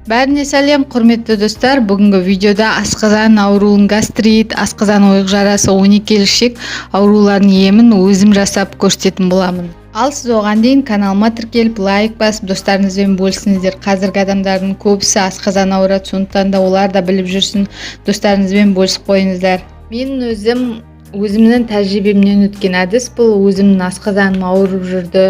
Бәріне сәлем, құрметті достар! Бүгінгі видеода асқазан ауруын, гастрит, асқазан ойық жарасы, 12 ішек ауруларының емін өзім жасап көрсететін боламын. Ал сіз оған дейін каналыма тіркеліп, лайк басып, достарыңызбен бөлісіңіздер. Қазіргі адамдардың көбісі асқазан ауырады, сондықтан да олар да біліп жүрсін, достарыңызбен бөлісіп қойыңыздар. Мен өзім өзімнің тәжірибемнен өткен әдіс бұл. Өзімнің асқазаным ауырып жүрді,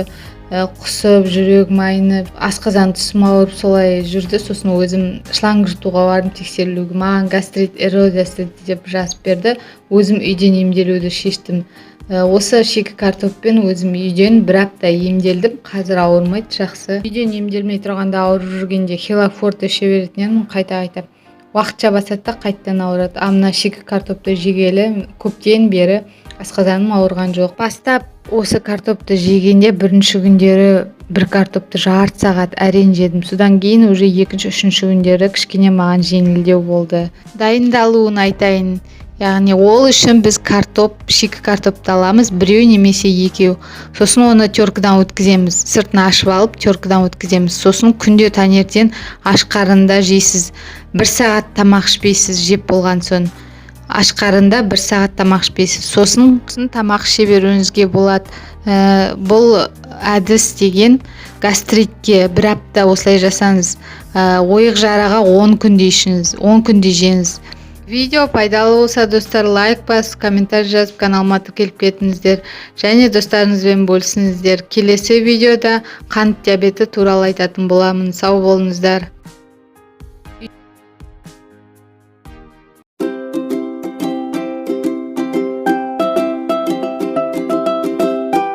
құсып, жүрегім айнып, асқазан тұсым ауырып, солай жүрді. Сосын өзім шланг жұтуға бардым тексерілуге. Маған гастрит эрозиясы деп жазып берді. Өзім үйден емделуді шештім. Осы шикі картоппен өзім үйден бір апта емделдім. Қазір ауырмайды, жақсы. Үйден емделмей тұрғанда, ауырып жүргенде Хилофорт іше беретін едім қайта қайта. Уақытша басады да, қайтадан ауырады. А мына шикі картопты жегелі көптен бері асқазаным ауырған жоқ. Бастап осы картопты жегенде, бірінші күндері бір картопты жарты сағат әрең жедім. Содан кейін уже екінші, үшінші күндері кішкене маған жеңілдеу болды. Дайындалуын айтайын. Яғни ол үшін біз картоп, шикі картопты аламыз, біреу немесе екеу. Сосын оны теркадан өткіземіз, сыртын ашып алып, теркадан өткіземіз. Сосын күнде таңертең аш қарында жейсіз. Бір сағат тамақ ішпейсіз. Жеп болған соң аш қарында бір сағат тамақ ішпейсіз. Сосын тамақ іше беруіңізге болады. Бұл әдіс деген гастритке бір апта осылай жасаңыз, ойық жараға 10 күндей ішіңіз, 10 күндей жеңіз. Видео пайдалы болса, достар, лайк басып, комментарий жазып, каналыма тіркеліп кетіңіздер және достарыңызбен бөлісіңіздер. Келесі видеода қант диабеті туралы айтатын боламын. Сау болыңыздар!